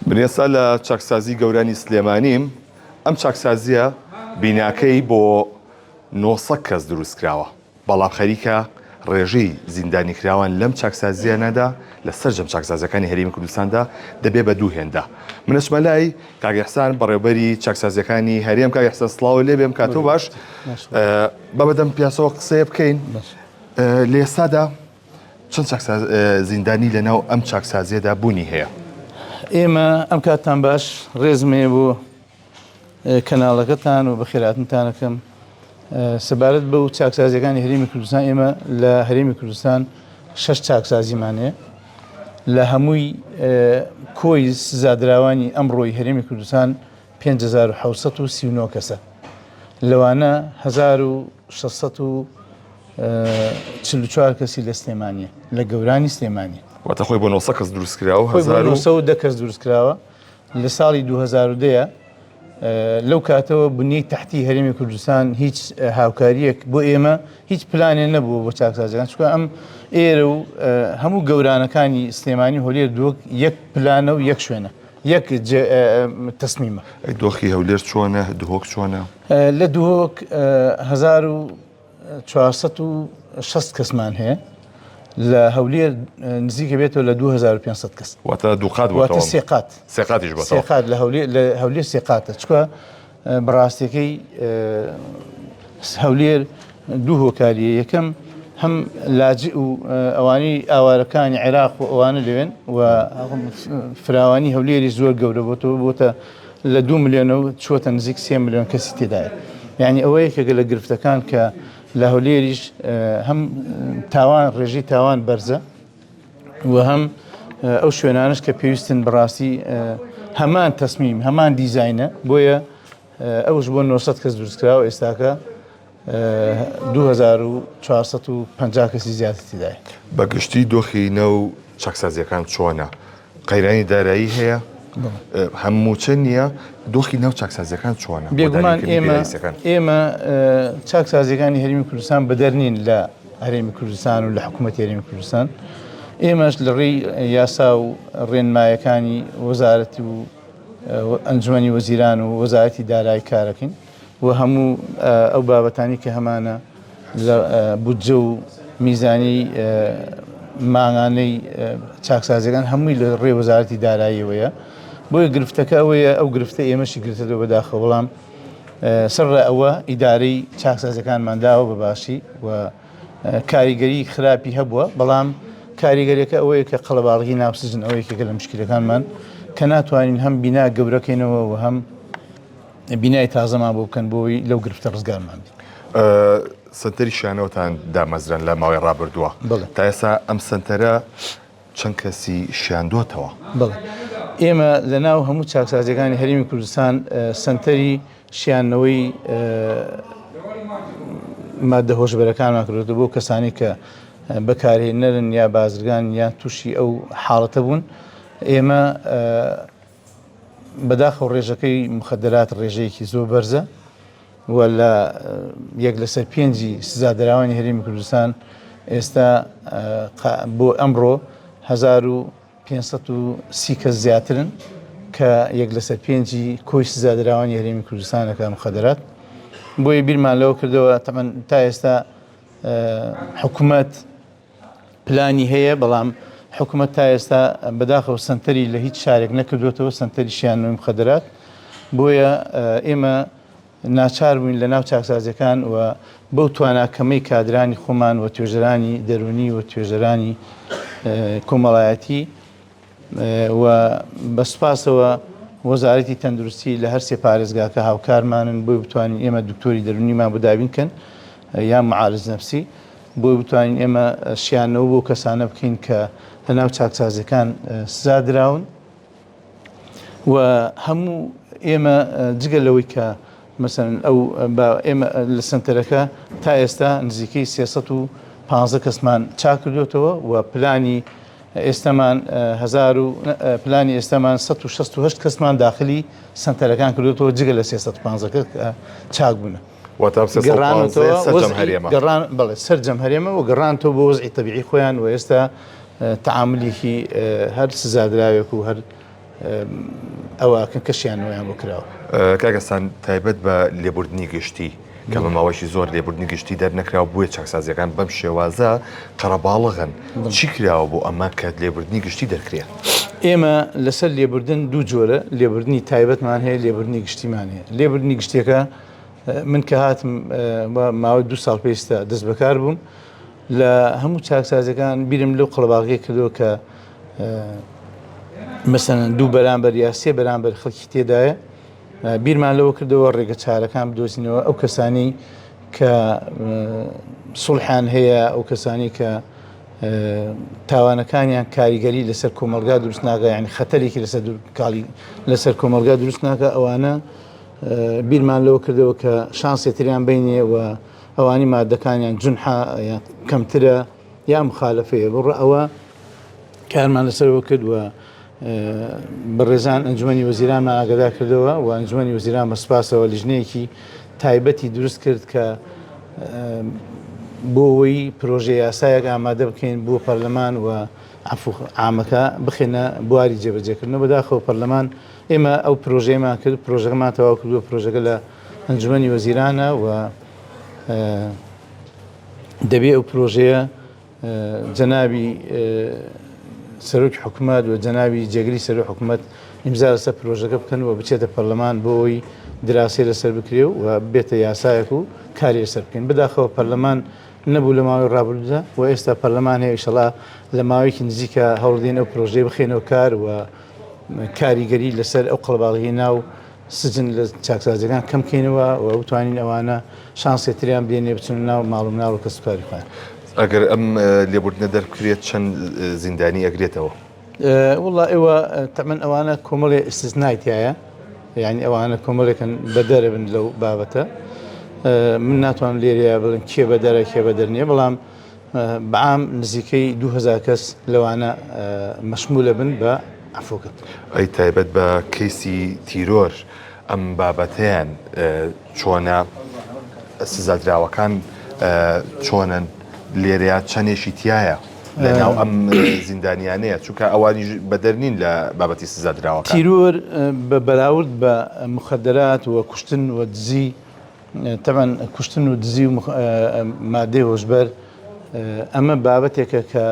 من ئێستا لە چاکسازی گەورانی سلێمانیم، ئەم چاکسازییە بیناکەی بۆ 900 کەس دروستکراوە، بەڵام خەریکە ڕێژەی زیندانیکراوان لەم چاکسازییانەدا لە سەرجەم چاکسازیەکانی هەرێمی کوردستاندا دەبێ بە دوو هێندە. من ئەچمە لای کاک ئیحسان بەڕێوبەری چاکسازیەکانی هەرێم. کاک ئیحسان سڵاو لێ بێم کاتۆ باش بە بەدەم پیاسەوە قسەیە بکەین. لە ئێستادا چەند چاکساز زیندانی لەناو ئەم چاکسازیەدا بوونی هەیە؟ ئێمە ئەم کاتتان باش ڕێزم هەیە بۆ کەناڵەکەتان و بەخێراتنتانەکەم سەبارەت بەو چاکسازیەکانی هەرێمی کوردستان ئێمە لە هەرێمی کوردستان شەش چاکسازیمان هەیە لە هەمووی کۆی سزادراوانی ئەمڕۆی هەرێمی کوردستان 5639 کەسە لەوانە 1644 کەسی لە سلێمانیە لە گەورانی سلێمانی واتە خۆی بۆ 900 کەس دروست کراوە خۆی بۆ 910 کەس دروست کراوە لە ساڵی 2010 لەو کاتەوە بنیەی تەحتی هەرێمی کوردستان هیچ هاوکاریەک بۆ ئێمە هیچ پلانێ نەبووە بۆ چاکسازیەکان چونکە ئەم ئێرە و هەموو گەورانەکانی سلێمانی هۆلێر دووەک یەک پلانە و یەک شوێنە یەک تەسمیمە. ئەی دۆخی هەولێر چۆنە دهۆک چۆنە؟ لە دهۆک 1460 کەسمان هەیە لە هەولێر نزیکە بێتەوە لە 2500 کەس واتە دووقات واتە سێقات سێقاتیش بۆ سێقات لە هەولێر لە هەولێر سێقاتە چکە بەڕاستەکەی هەولێر دوو هۆکاریە یەکەم هەم لاجئ و ئەوانەی ئاوارەکانی عێراق و ئەوانە لەوێن و فراوانی هەولێری زۆر گەورە بۆتەوە بۆتە لە دو ملیۆنە و چوەتە نزیک سێ ملیۆن کەسی تێدایە یعنی ئەوە یەکێکە لە گرفتەکان کە لە هەولێریش هەم تاوان ڕێژەی تاوان بەرزە و هەم ئەو شوێنانش کە پێویستن بەڕاستی هەمان تەسمیم هەمان دیزینە بۆیە ئەوش بۆ 900 کەس دروستکراوە ئێستاکە 2450 کەسی زیاتر تێدایە. بە گشتی دۆخی ناو چاکسازییەکان چۆنە؟ قەیرانی دارایی هەیە؟ هەم مووچە نییە؟ دۆخی ناو چاکسازییەکان چۆنە؟ بێگومان ئێمە ئێمە چاکسازیەکانی هەرێمی کوردستان بەدەر نین لە هەرێمی کوردستان و لە حکوومەتی هەرێمی کوردستان ئێمەش لە ڕێی یاسا و ڕێنمایەکانی وەزارەت و ئەنجومەنی وەزیران و وەزارەتی دارایی کارەکەین و هەموو ئەو بابەتانی کە هەمانە لە بودجە و میزانی مانگانەی چاکسازیەکان هەمووی لە ڕێ وەزارەتی داراییەوەیە بۆیە گرفتەکە ئەوەیە ئەو گرفتە ئێمەشی گرتەوە بەداخە بەڵام سەر ئەوە ئیدارەی چاکسازەکانمان داوە بە باشی و کاریگەری خراپی هەبووە، بەڵام کاریگەریەکە ئەوەیە کە قەڵەباڵغی ناو سجن ئەوە یەکێکە لە مشکلەکانمان کە ناتوانین هەم بینا گەورەکەینەوە و هەم بینای تازەمان بۆ بکەن بۆی لەو گرفتە ڕزگارمان بێت. سەنتەری شیانەوەتان دامەزران لە ماوەی ڕابردووە تا ئێستا ئەم سەنتەرە چەند کەسی شیاندۆتەوە؟ بەڵێ ئێمە لە ناو هەموو چاکسازیەکانی هەرێمی کوردستان سەنتەری شیاندنەوەی مادە هۆشبەرەکانمان کردووە بۆ کەسانی کە بەکارهێنەرن یا بازرگان یان تووشی ئەو حاڵەتە بوون ئێمە بەداخەوە ڕێژەکەی مخدرات ڕێژەیەکی زۆر بەرزە و لە یەک لەسەر پێنجی سزادراوانی هەرێمی کوردستان ئێستا بۆ ئەمڕۆ 1530 کەس زیاترن کە یەک لەسەر پێنجی کۆی سزادراوانی هەرێمی کوردستانەکە مخدرات بۆیە بیرمان لەوە کردەوە تەمەن تا ئێستا حکومەت پلانی هەیە بەڵام حکومەت تا ئێستا بەداخەوە سەنتەری لە هیچ شارێک نەکردوێتەوە سەنتەری شیانەوەی مخدرات بۆیە ئێمە ناچار بووین لە ناو چاکسازیەکان و بەو توانا کەمەی کادرانی خۆمان و توێژەرانی دەروونی و توێژەرانی کۆمەڵایەتی و بە سوپاسەوە وەزارەتی تەندروستی لە هەرسێ پارێزگاکە هاوکارمانن بۆی بتوانین ئێمە دکتۆری دەرونیمان بۆ دابین کەن یا معالج نەفسی بۆی بتوانین ئێمە شیانەوە بۆ کەسانە بکەین کە لەناو چاکسازیەکان سزا دراون و هەموو ئێمە جگە لەوەی کە مەسەن ئەو ئێمە لە سنتەرەکە تا ئێستا نزیکەی 315 کەسمان چاک کردوێتەوە و پلانی ئێستامان هزار و پلانی ئێستامان 168 کەسمان داخلی سنتەرەکان کردوێتەوە جگە لە 315 کە چاک بوونە. گەڕان بەڵێ سەرجەم هەرێمە و گەڕانتەوە بۆ وەزعی تەبیعی خۆیان و ئێستا تەعاملێکی هەر سزادراوێک و هەر. ئەوە کە کەشیانەوەیان بۆ کراوە. کاک ئەستان تایبەت بە لێبوردنی گشتی کە بە ماوەیەکی زۆر لێبوردنی گشتی دەرنەکراوە بۆیە چاکسازیەکان بەم شێوازە قەرەباڵغن چی کراوە بۆ ئەمە کە لێبوردنی گشتی دەرکرێ؟ ئێمە لەسەر لێبوردن دوو جۆرە لێبوردنی تایبەتمان هەیە لێبوردنی گشتیمان هەیە لێبوردنی گشتیەکە من کە هاتم ماوەی دوو ساڵ پێیستا دەست بەکار بووم لە هەموو چاکسازیەکان بیرم لەو قەڵەباغیە کردەوە کە مەسەلەن دوو بەرامبەر یا سێ بەرامبەر خەڵکی تێدایە بیرمان لەوە کردەوە ڕێگە چارەکان بدۆزینەوە ئەو کەسانی کە سوڵحیان هەیە ئەو کەسانی کە تاوانەکانیان کاریگەری لەسەر کۆمەلگا دروست ناکە یعنی خەتەرێکی لەسەر کاڵی لەسەر کۆمەلگا دروست ناکە ئەوانە بیرمان لەوە کردەوە کە شانسێ تریان بینێ و ئەوانی مادەکانیان جونحە یان کەمترە یا مخالفەیە بڕ ئەوە کارمان لەسەرەوە کرد و بەڕێزان ئەنجومەنی وەزیرانمان ئاگادار کردەوە و ئەنجومەنی وەزیران بە سوپاسەوە لیژنەیەکی تایبەتی دروست کرد کە بۆ ئەوەی پرۆژە یاسایەک ئامادە بکەین بۆ پەرلەمان و عەفو عامەکە بخێنە بواری جێبەجێکردنەوە بەداخەوە پەرلەمان ئێمە ئەو پرۆژەیەمان کرد پرۆژەکەمان تەواو کردووە پرۆژەکە لە ئەنجومەنی وەزیرانە و دەبێ ئەو پرۆژەیە جەنابی سەرۆکی حکومەت و جەنابی جێگری سەرۆک حکومەت ئیمزا لەسەر پرۆژەکە بکەن و بچێتە پەرلەمان بۆ ئەوەی دراسەی لەسەر بکرێ و بێتە یاسایەک و کاری لەسەر بکەین. بەداخەوە پەرلەمان نەبوو لە ماوەی ڕابردوودا و ئێستا پەرلەمان هەیە ئیشەڵا لە ماوەیەکی نزیکە هەوڵدێن ئەو پرۆژەیە بخەینەوە کار و کاریگەری لەسەر ئەو قەڵەباڵغی ناو سجن لە چاکسازیەکان کەم کەینەوە و بتوانین ئەوانە شانسێ تریان بدەینێ بچنە ناو ماڵ و مناڵ و کەسوکاری خۆیان. ئەگەر ئەم لێبوردنە دەربکرێت چەند زیندانی ئەگرێتەوە؟ وەڵا ئێوە تەمەن ئەوانە کۆمەڵێ ئیستیسنای تایە یعنی ئەوانە کۆمەڵێکن بەدەرە بن لەو بابەتە من ناتوانم لێرەیە بڵێم کێ بەدەرە کێ بەدەر نییە بەڵام بەعام نزیکەی 2000 کەس لەوانە مەشمولە بن بە عەفوکە. ئەی تایبەت بە کەیسی تیرۆر ئەم بابەتەیان چۆنە؟ سزادراوەکان چۆنن؟ لێرەیا چەندێکی تایە لەناو ئەم زیندانیانەیە چونکە ئەوانیش بەدەر نین لە بابەتی سزادراوەکان. تیرۆر بە بەراورد بە مخدرات و کوشتن و دزی تەبعەن کوشتن و دزی و مادەی هۆشبەر ئەمە بابەتێکە کە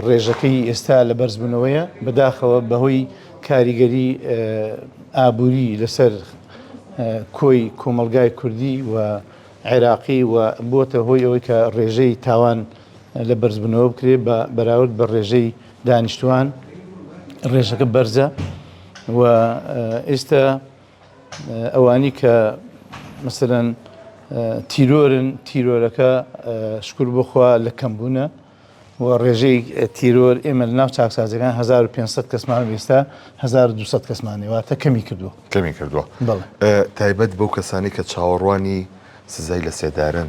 ڕێژەکەی ئێستا لە بەرزبوونەوەیە، بەداخەوە بەهۆی کاریگەری ئابووری لەسەر کۆی کۆمەڵگای کوردی و عێراقی و بووەتە هۆی ئەوەی کە ڕێژەی تاوان لە بەرزبوونەوە بکرێت بە بەراورد بە ڕێژەی دانیشتوان ڕێژەکە بەرزە و ئێستا ئەوانی کە مەسەلەن تیرۆرن تیرۆرەکە شکر بخوا لە کەمبوونە و ڕێژەی تیرۆر ئێمە لە ناو چاکسازیەکان 1500 کەسمان و ئێستا 1200 کەسمانی واتە کەمی کردووە کەمی کردووە تایبەت بەو کەسانی کە چاوەڕوانی سزای لە سێدارن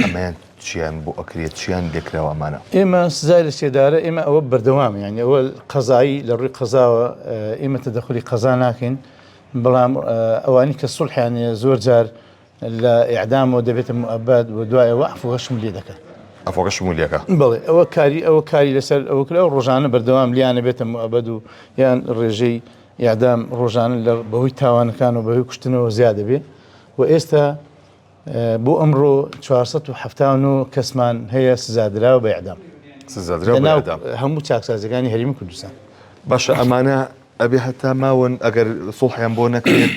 ئەمەیان چیان بۆ ئەکرێت چیان لێکراوە ئەمانە؟ ئێمە سزای لە سێدارە ئێمە ئەوە بەردەوام یانی ئەوە قەزایی لە ڕووی قەزاوە ئێمە تەدەخولی قەزا ناکەین بەڵام ئەوانی کە سوڵحیان هەیە زۆر جار لە ئیعدامەوە دەبێتە موئەبەد و دوایەوە عەفوەکە شمولی دەکەن. عەفوەکە شمولیەکە. بەڵێ ئەوە کاری ئەوە کاری لەسەر ئەوە کرا و ڕۆژانە بەردەوام لیانە بێتە موئەبەد و یان ڕێژەی ئیعدام ڕۆژانە لە بەهۆی تاوانەکان و بەهۆی کوشتنەوە زیاد دەبێ و ئێستا بۆ ئەمڕۆ 479 کەسمان هەیە سزادراو بە ئیعدام. سزادراو بە ئیعدام. هەموو چاکسازیەکانی هەرێمی کوردستان. باشە ئەمانە ئەبێ هەتا ماون ئەگەر سوڵحیان بۆ نەکرێت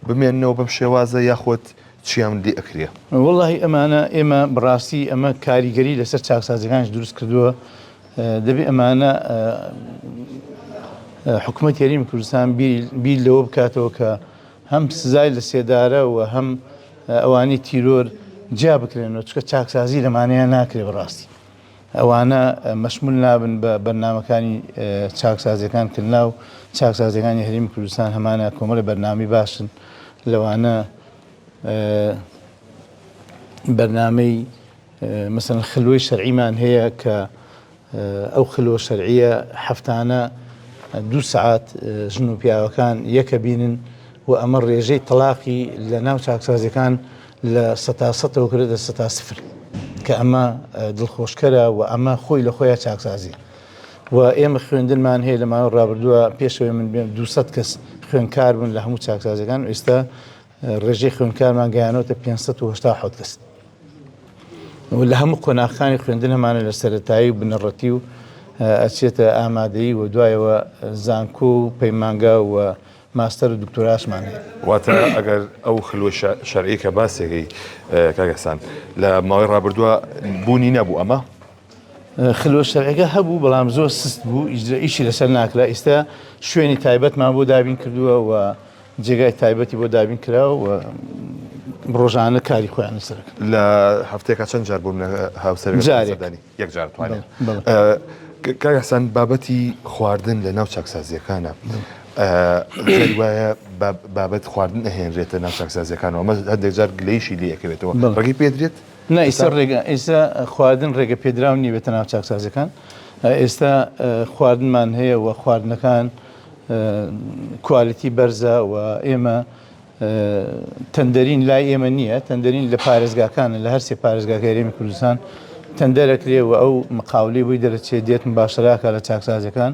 بمێننەوە بەم شێوازە یاخود چیان لێ ئەکرێ؟ وەڵاهی ئەمانە ئێمە بەڕاستی ئەمە کاریگەری لەسەر چاکسازیەکانیش دروست کردووە دەبێ ئەمانە حکومەت هەرێمی کوردستان بیر لەوە بکاتەوە کە هەم سزای لە سێدارە و هەم ئەوانی تیرۆر جیا بکرێنەوە چکە چاکسازی لەمانەیە ناکرێ بەڕاستی ئەوانە مەشمول نابن بە بەرنامەکانی چاکسازیەکان کە ناو چاکسازیەکانی هەرێمی کوردستان هەمانە کۆمەڵی بەرنامی باشن لەوانە بەرنامەی مەسەلەن خلوەی شەرعیمان هەیە کە ئەو خلوە شەرعیە هەفتانە دوو سەعات ژن و پیاوەکان یەکە بینن و ئەمە ڕێژەی تەلاقی لە ناو چاکسازیەکان لە سەتا سەتەوە کردە سەتا سفر کە ئەمە دڵخۆشکەرە و ئەمە خۆی لە خۆیان چاکسازیە. و ئێمە خوێندنمان هەیە لە ماوەی ڕابردووە پێشەوەی من بێم 200 کەس خوێندکار بوون لە هەموو چاکسازیەکان و ئێستا ڕێژەی خوێندکارمان گەیانەوەتە 587 کەس و لە هەموو قۆناغەکانی خوێندن هەمانە لە سەرەتایی و بنەڕەتی و ئەچێتە ئامادەیی و دوایەوە زانکۆ و پەیمانگا و ماستەر و دکتۆراشمان هەیە. واتە ئەگەر ئەو خلوەی شەرعی کە باسێکەی کاک ئیحسان لە ماوەی ڕابردووە بوونی نەبوو ئەمە؟ خلوە شەرعەکە هەبوو بەڵام زۆر سست بوو ئیشی لەسەر ناکرا ئیستا شوێنی تایبەتمان بۆ دابین کردووە و جێگای تایبەتی بۆ دابین کراوە و ڕۆژانە کاری خۆیان لەسەر دەکەن. لە هەفتەیەکا چەند جار بۆ منە هاوسەرەکەت جارێک. سەردانی؟ یەک جار توانێ. بەڵێ. کاک ئیحسان بابەتی خواردن لە ناو چاکسازییەکانە جاری وایە بابەت خواردن ئەهێنرێتە ناو چاکسازییەکانەوە ئەمە هەندێک جار گلەیشی لێ ئەکەوێتەوە ڕێگەی پێدرێت؟ نا ئیستا ڕێگە ئێستا خواردن ڕێگە پێدراو نییە بێتە ناو چاکسازیەکان ئێستا خواردنمان هەیە و خواردنەکان quality بەرزە و ئێمە تەندەرین لای ئێمە نییە تەندەرین لە پارێزگاکانە لە هەرسێ پارێزگاکە هەرێمی کوردستان تەندەرەکرێ و ئەو مقاولی بۆی دەرەچێت دێت مباشراکە لە چاکسازەکان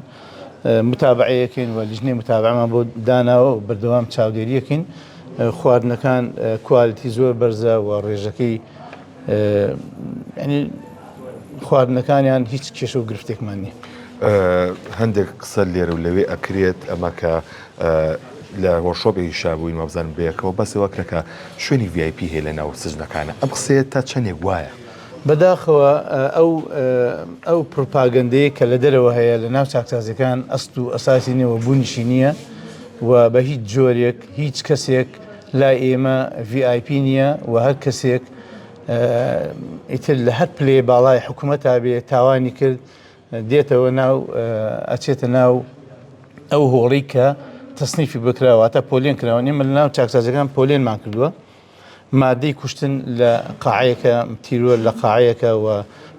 متابعەیەکەین و لیژنەی متابعەمان بۆ داناوە و بەردەوام چاودێریەکەین خواردنەکان quality زۆر بەرزە و ڕێژەکەی ینی خواردنەکانیان هیچ کێشە و گرفتێکمان نییە. هەندێک قسە لێرە و لەوێ ئەکرێت ئەمە کە لە workshop ێکی شابووین وابزانم بەیەکەوە بەسەوە کرا کە شوێنی VIP هەیە لە ناو سجنەکانە ئەم قسەیە تا چەندێک وایە؟ بەداخەوە ئەو ئەو پروپاگەندەیە کە لە دەرەوە هەیە لە ناو چاکسازیەکان ئەست و ئەساسی نییە و بوونیشی نییە و بە هیچ جۆرێک هیچ کەسێک لای ئێمە VIP نییە و هەر کەسێک ئیتر لە هەر پلەی باڵای حکوومەتا بێ تاوانی کرد دێتەوە ناو ئەچێتە ناو ئەو هۆڵی کە تەسنیفی بکراوە تا پۆلێن کراوە ئێمە لە ناو چاکسازەکان پۆلێنمان کردووە مادەی کوشتن لە قاعەیەکە، تیرۆر لە قاعەیەکە و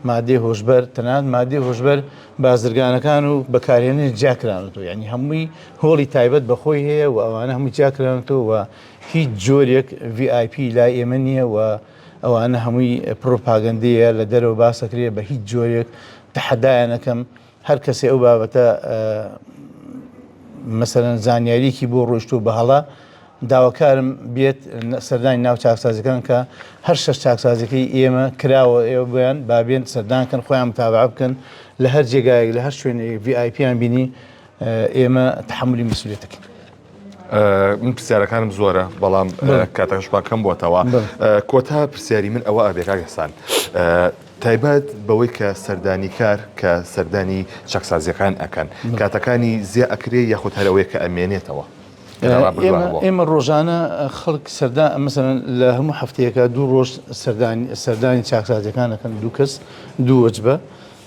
مادەی هۆشبەر، تەنانەت مادەی هۆشبەر بازرگانەکان و بەکارهێنەری جیاکراونەتەوە، یانی هەمووی هۆڵی تایبەت بە خۆی هەیە و ئەوانە هەمووی جیاکراونەتەوە و هیچ جۆرێک VIP لای ئێمە نییە و ئەوانە هەمووی پڕوپاگەندەیە لە دەرەوە باسەکرێ بە هیچ جۆرێک تەحەدایان ئەکەم هەر کەسێ ئەو بابەتە مەسەلەن زانیاریکی بۆ ڕۆیشتوو بە هەڵە داواکارم بێت سەردانی ناو چاکسازیەکان کە هەر شەش چاکسازیەکەی ئێمە کراوە ئێوە بۆیان بابێن سەردان کەن خۆیان متابعە بکەن لە هەر جێگایەک لە هەر شوێنێک VIP یان بینی ئێمە تحملی مسئولیەتەکەین. من پرسیارەکانم زۆرە بەڵام کاتەکەشمان کەم بۆتەوە کۆتا پرسیاری من ئەوە ئەبێ کاک ئیحسان تایبەت بەوەی کە سەردانیکار کە سەردانی چاکسازیەکان ئەکەن کاتەکانی زیا ئەکرێ یاخود هەر ئەوەیە کە ئەمێنێتەوە؟ ئێمە ڕۆژانە خەڵک سەردا مەسەلەن لە هەموو هەفتەیەکە دوو ڕۆژ سەردانی سەردانی چاکسازیەکان ئەکەن دوو کەس دوو وەجبە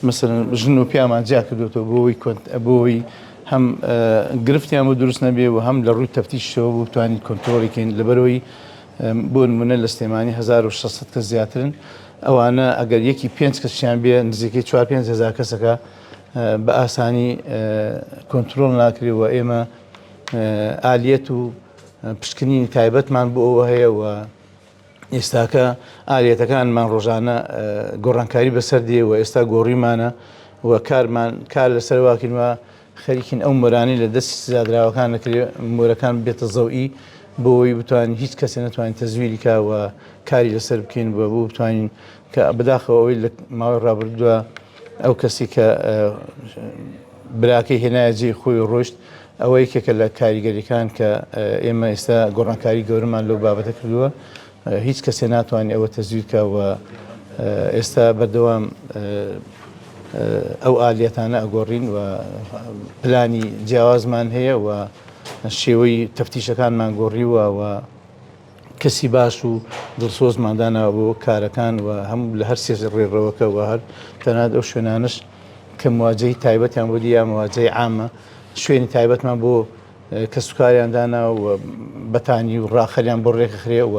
مەسەلەن ژن و پیامان جیا کردوێتەوە بۆی بۆی هەم گرفتیان بۆ دروست نەبێ و هەم لە ڕووی تەفتیشەوە بۆ بتوانین کۆنترۆڵی کەین لەبەرەوەی بۆ نمونە لە سلێمانی 1600 کەس زیاترن ئەوانە ئەگەر یەکی پێنج کەسیان بێ نزیکەی 4 5 هزار کەسەکە بە ئاسانی کۆنترۆڵ ناکرێ و ئێمە ئالیەت و پشکنینی تایبەتمان بۆ ئەوە هەیە و ئێستاکە ئالیەتەکانمان ڕۆژانە گۆڕانکاری بەسەر دێ و ئێستا گۆڕیمانە و کارمان کار لەسەر واکین و خەریکین ئەو مۆرانەی لە دەستی سزادراوەکان نەکرێ مۆرەکان بێتە زەوی بۆی بتوانین هیچ کەسێ نەتوانین تەزویری کا و کاری لەسەر بکەین بۆ بۆ بتوانین کە بەداخەوە ئەوەی لە ماوەی ڕابردووە ئەو کەسی کە براکەی هێنایە جێی خۆی و ڕۆشت ئەوە یەکێکە لە کاریگەریەکان کە ئێمە ئێستا گۆڕانکاری گەورەمان لەو بابەتە کردووە هیچ کەسێ ناتوانێت ئەوە تەزویر کا و ئێستا بەردەوام ئەو ئالیەتانە ئەگۆڕین و پلانی جیاوازمان هەیە و شێوەی تەفتیشەکانمان گۆڕیوە و کەسی باش و دڵسۆزمان داناوە بۆ کارەکان و هەموو لە هەر سێ ڕێڕەوەکە و هەر تەنانەت ئەو شوێنانەش کە مواجهەی تایبەتیان بۆ دی یا مواجهەی عامە شوێنی تایبەتمان بۆ کەسوکاریان دانا و بەتانی و ڕاخەریان بۆ ڕێکخرێ و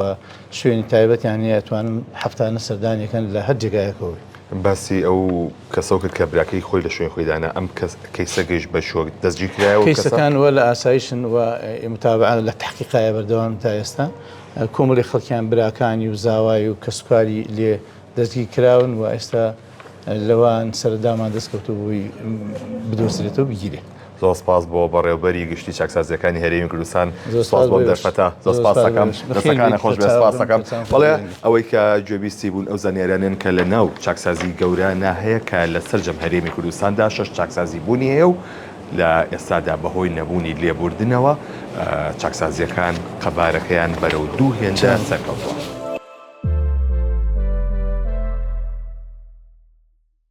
شوێنی تایبەتیان هەیە ئەتوانن هەفتانە سەردانیەکەن لە هەر جێگایەکەوە. باسی ئەو کەسەو کرد کە براکەی خۆی لە شوێنی خۆی دانا ئەم کەس کەیسە گەیشت بە شۆک دەستگیر کرایەوە کەسە؟ کەیسەکان وە لە ئاسایشن و متابعە لە تەحقیقایە بەردەوام تا ئێستا کۆمەڵی خەڵکیان براکانی و زاوای و کەسوکاری لێ دەستگیر کراون و ئێستا. لەوان سەرەدامان دەستکەوتوو بووی بدۆزرێتەوە بگیرێ. زۆر سپاس بۆ بەڕێوبەری گشتی چاکسازیەکانی هەرێمی کوردستان سپاس بۆ دەرفەتە زۆر سپاس دەکەم دەستەکانە خۆش بێ سپاس دەکەم بەڵێ ئەوەی کە گوێبیستی بوون ئەو زانیارانەن کە لە ناو چاکسازی گەورە نا هەیە کە لە سەرجەم هەرێمی کوردستاندا شەش چاکسازی بوونی هەیە و لە ئێستادا بەهۆی نەبوونی لێبوردنەوە چاکسازیەکان قەبارەکەیان بەرەو دوو هێندە سەرکەوتووە.